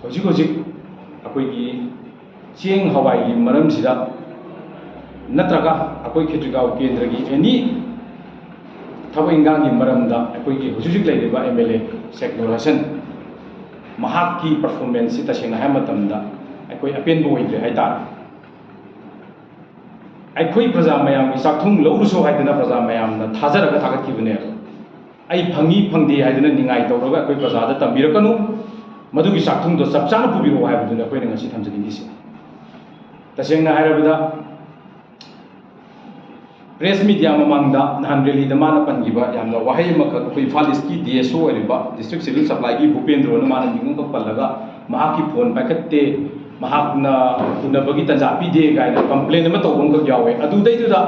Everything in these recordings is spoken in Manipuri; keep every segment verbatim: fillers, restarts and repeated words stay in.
ꯍꯧꯖꯤꯛ ꯍꯧꯖꯤꯛ ꯑꯩꯈꯣꯏꯒꯤ ꯆꯦꯡ ꯍꯋꯥꯏꯒꯤ ꯃꯔꯝꯁꯤꯗ ꯅꯠꯇ꯭ꯔꯒ ꯑꯩꯈꯣꯏ ꯈꯦꯇ꯭ꯔꯤꯒꯥꯎ ꯀꯦꯟꯗ꯭ꯔꯒꯤ ꯑꯦꯅꯤ ꯊꯕꯛ ꯏꯟꯈꯥꯡꯒꯤ ꯃꯔꯝꯗ ꯑꯩꯈꯣꯏꯒꯤ ꯍꯧꯖꯤꯛ ꯍꯧꯖꯤꯛ ꯂꯩꯔꯤꯕ ꯑꯦꯝ ꯑꯦꯜ ꯑꯦ ꯁꯦꯛ ꯅꯨꯔ ꯍꯁꯟ, ꯃꯍꯥꯛꯀꯤ ꯄꯔꯐꯣꯔꯃꯦꯟꯁꯁꯤ ꯇꯁꯦꯡꯅ ꯍꯥꯏꯕ ꯃꯇꯝꯗ ꯑꯩꯈꯣꯏ ꯑꯄꯦꯟꯕ ꯑꯣꯏꯗ꯭ꯔꯦ ꯍꯥꯏꯇꯥꯔꯦ꯫ ꯑꯩꯈꯣꯏ ꯄ꯭ꯔꯖꯥ ꯃꯌꯥꯝꯒꯤ ꯆꯥꯛꯊꯨꯡ ꯂꯧꯔꯨꯁꯨ ꯍꯥꯏꯗꯅ ꯄ꯭ꯔꯖꯥ ꯃꯌꯥꯝꯅ ꯊꯥꯖꯔꯒ ꯊꯥꯒꯠꯈꯤꯕꯅꯦꯕ꯫ ꯑꯩ ꯐꯪꯉꯤ ꯐꯪꯗꯦ ꯍꯥꯏꯗꯅ ꯅꯤꯡꯉꯥꯏ ꯇꯧꯔꯒ ꯑꯩꯈꯣꯏ ꯄ꯭ꯔꯖꯥꯗ ꯇꯝꯕꯤꯔꯛꯀꯅꯨ꯫ ꯃꯗꯨꯒꯤ ꯆꯥꯛꯊꯨꯡꯗꯣ ꯆꯞ ꯆꯥꯅ ꯄꯨꯕꯤꯔꯛꯑꯣ ꯍꯥꯏꯕꯗꯨꯅꯤ ꯑꯩꯈꯣꯏꯅ ꯉꯁꯤ ꯊꯝꯖꯅꯤꯡꯉꯤꯁꯦ꯫ ꯇꯁꯦꯡꯅ ꯍꯥꯏꯔꯕꯗ, ꯄ꯭ꯔꯦꯁ ꯃꯤꯗꯤꯌꯥ ꯃꯃꯥꯡꯗ ꯅꯍꯥꯟ ꯔꯦꯂꯤꯗ ꯃꯥꯅ ꯄꯟꯈꯤꯕ ꯌꯥꯝꯅ ꯋꯥꯍꯩ ꯑꯃꯈꯛ, ꯑꯩꯈꯣꯏ ꯏꯝꯐꯥꯜ ꯏꯁꯀꯤ ꯗꯤ ꯑꯦꯁ ꯑꯣ ꯑꯣꯏꯔꯤꯕ, ꯗꯤꯁꯇ꯭ꯔꯤꯛ ꯁꯤꯚꯤꯜ ꯁꯄ꯭ꯂꯥꯏꯒꯤ ꯚꯨꯄꯦꯟꯗ꯭ꯔꯣꯅ ꯃꯥꯅ ꯃꯤꯡ ꯑꯃꯈꯛ ꯄꯜꯂꯒ, ꯃꯍꯥꯛꯀꯤ ꯐꯣꯟ ꯄꯥꯏꯈꯠꯇꯦ, ꯃꯍꯥꯛꯅ ꯎꯅꯕꯒꯤ ꯇꯥꯟꯖꯥ ꯄꯤꯗꯦ ꯀꯥꯏꯅ ꯀꯝꯄ꯭ꯂꯦꯟ ꯑꯃ ꯇꯧꯕ ꯑꯃꯈꯛ ꯌꯥꯎꯋꯦ꯫ ꯑꯗꯨꯗꯩꯗꯨꯗ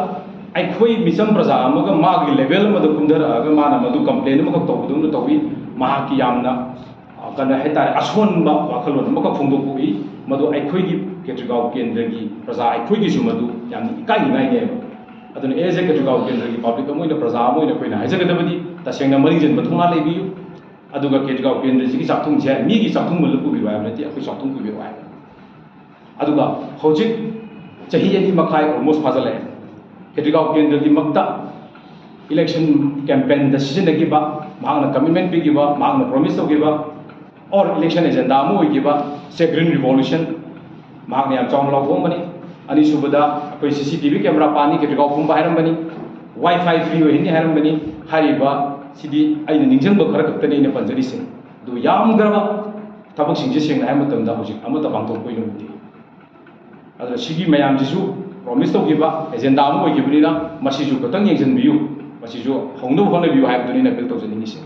ꯑꯩꯈꯣꯏ ꯃꯤꯆꯝ ꯄ꯭ꯔꯖꯥ ꯑꯃꯒ ꯃꯥꯒꯤ ꯂꯦꯚꯦꯜ ꯑꯃꯗ ꯀꯨꯝꯊꯔꯛꯑꯒ ꯃꯥꯅ ꯃꯗꯨ ꯀꯝꯄ꯭ꯂꯦꯟ ꯑꯃꯈꯛ ꯇꯧꯕꯗꯧꯅ ꯇꯧꯏ꯫ ꯃꯍꯥꯛꯀꯤ ꯌꯥꯝꯅ, ꯑ, ꯀꯩꯅꯣ ꯍꯥꯏꯇꯥꯔꯦ, ꯑꯁꯣꯟꯕ ꯋꯥꯈꯜꯂꯣꯟ ꯑꯃꯈꯛ ꯐꯣꯡꯗꯣꯛꯄ ꯎꯏ꯫ ꯃꯗꯨ ꯑꯩꯈꯣꯏꯒꯤ ꯈꯦꯇ꯭ꯔꯤꯒꯥꯎ ꯀꯦꯟꯗ꯭ꯔꯒꯤ ꯄ꯭ꯔꯖꯥ ꯑꯩꯈꯣꯏꯒꯤꯁꯨ ꯃꯗꯨ ꯌꯥꯝꯅ ꯏꯀꯥꯏꯅꯤꯡꯉꯥꯏꯅꯦꯕ꯫ ꯑꯗꯨꯅ as a ꯈꯦꯇ꯭ꯔꯤꯒꯥꯎ ꯀꯦꯟꯗ꯭ꯔꯒꯤ ꯄꯕ꯭ꯂꯤꯛ ꯑꯃ ꯑꯣꯏꯅ, ꯄ꯭ꯔꯖꯥ ꯑꯃ ꯑꯣꯏꯅ ꯑꯩꯈꯣꯏꯅ ꯍꯥꯏꯖꯒꯗꯕꯗꯤ, ꯇꯁꯦꯡꯅ ꯃꯔꯤꯡ ꯆꯟꯕ ꯊꯧꯅꯥ ꯂꯩꯕꯤꯌꯨ꯫ ꯑꯗꯨꯒ ꯈꯦꯇ꯭ꯔꯤꯒꯥꯎ ꯀꯦꯟꯗ꯭ꯔꯁꯤꯒꯤ ꯆꯥꯛꯊꯨꯡꯁꯦ ꯃꯤꯒꯤ ꯆꯥꯛꯊꯨꯡ ꯃꯜꯂ ꯄꯨꯕꯤꯔꯣ ꯍꯥꯏꯕ ꯅꯠꯇꯦ, ꯑꯩꯈꯣꯏ ꯆꯥꯛꯊꯨꯡ ꯄꯨꯕꯤꯔꯣ ꯍꯥꯏꯕꯅꯤ꯫ ꯑꯗꯨꯒ ꯍꯧꯖꯤꯛ ꯆꯍꯤ ꯑꯅꯤ ꯃꯈꯥꯏ almost ꯐꯥꯖꯤꯜꯂꯛꯑꯦ꯫ ꯈꯦꯇ꯭ꯔꯤꯒꯥꯎ ꯀꯦꯟꯗ꯭ꯔꯒꯤꯃꯛꯇ election campaign ꯗ ꯁꯤꯖꯤꯟꯅꯈꯤꯕ, ꯃꯍꯥꯛꯅ commitment ꯄꯤꯈꯤꯕ, ꯃꯍꯥꯛꯅ promise ꯇꯧꯈꯤꯕ, or election agenda ꯑꯃ ꯑꯣꯏꯈꯤꯕ, ꯁꯦ Green Revolution, ꯃꯍꯥꯛꯅ ꯌꯥꯝ ꯆꯥꯎꯅ ꯂꯥꯎꯊꯣꯛꯑꯝꯕꯅꯤ꯫ ꯑꯅꯤꯁꯨꯕꯗ ꯑꯩꯈꯣꯏ C C T V camera ꯄꯥꯟꯅꯤ, ꯈꯦꯇ꯭ꯔꯤꯒꯥꯎ ꯄꯨꯝꯕ ꯍꯥꯏꯔꯝꯕꯅꯤ, Wi-Fi free ꯑꯣꯏꯍꯟꯅꯤ ꯍꯥꯏꯔꯝꯕꯅꯤ꯫ ꯍꯥꯏꯔꯤꯕ ꯁꯤꯗꯤ ꯑꯩꯅ ꯅꯤꯡꯁꯤꯡꯕ ꯈꯔ ꯈꯛꯇꯅꯤ ꯑꯩꯅ ꯄꯟꯖꯔꯤꯁꯦ꯫ ꯑꯗꯨ ꯌꯥꯝꯈ꯭ꯔꯕ ꯊꯕꯛꯁꯤꯡꯁꯦ ꯁꯦꯡꯅ ꯍꯥꯏꯕ ꯃꯇꯝꯗ ꯍꯧꯖꯤꯛ ꯑꯃꯠꯇ ꯄꯥꯡꯊꯣꯛꯄ ꯑꯣꯏꯅ ꯎꯗꯦ꯫ ꯑꯗꯨꯅ ꯁꯤꯒꯤ ꯃꯌꯥꯝꯁꯤꯁꯨ promise ꯇꯧꯈꯤꯕ agenda ꯑꯃ ꯑꯣꯏꯈꯤꯕꯅꯤꯅ ꯃꯁꯤꯁꯨ ꯈꯛꯇꯪ ꯌꯦꯡꯁꯤꯟꯕꯤꯌꯨ, ꯃꯁꯤꯁꯨ ꯍꯧꯅꯕ ꯍꯣꯠꯅꯕꯤꯌꯨ ꯍꯥꯏꯕꯗꯨꯅꯤ ꯑꯩꯅ appeal ꯇꯧꯖꯅꯤꯡꯉꯤꯁꯦ꯫